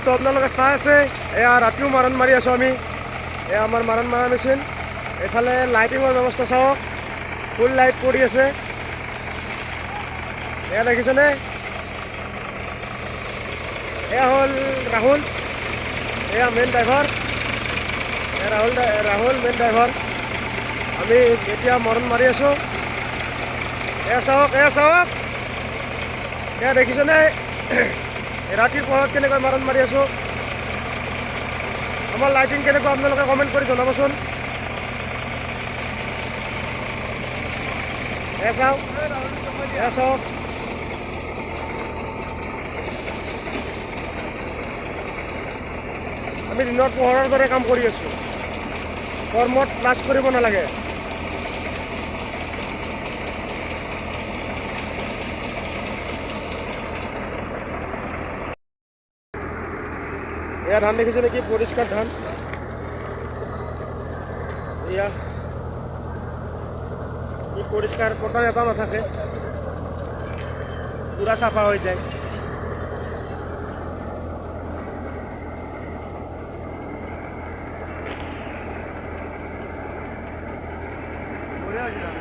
তো আপোনালোকে চাই আছে, এয়া ৰাতিও মাৰণ মাৰি আছোঁ আমি। এয়া আমাৰ মাৰণ মৰা মেচিন। এইফালে লাইটিঙৰ ব্যৱস্থা চাওক, ফুল লাইট পৰি আছে। এয়া দেখিছেনে? এয়া হ'ল ৰাহুল, এয়া মেইন ড্ৰাইভাৰ। এয়া ৰাহুল, ৰাহুল মেইন ড্ৰাইভাৰ। আমি এতিয়া মৰণ মাৰি আছোঁ। এয়া চাওক, এয়া চাওক, এয়া দেখিছেনে? ৰাতিৰ পোহৰত কেনেকৈ মাৰণ মাৰি আছোঁ। আমাৰ লাইটিং কেনেকুৱা আপোনালোকে কমেণ্ট কৰি জনাবচোন। এয়া চাওক, এয়া চাওক। আমি দিনৰ পোহৰৰ দৰে কাম কৰি আছোঁ। কৰ্মত লাজ কৰিব নালাগে। এয়া ধান দেখিছে নেকি? পৰিষ্কাৰ ধান। এয়া কি পৰিষ্কাৰ, পতান এটাও নাথাকে, পুৰা চাফা হৈ যায়। বঢ়িয়া হৈছে ধান।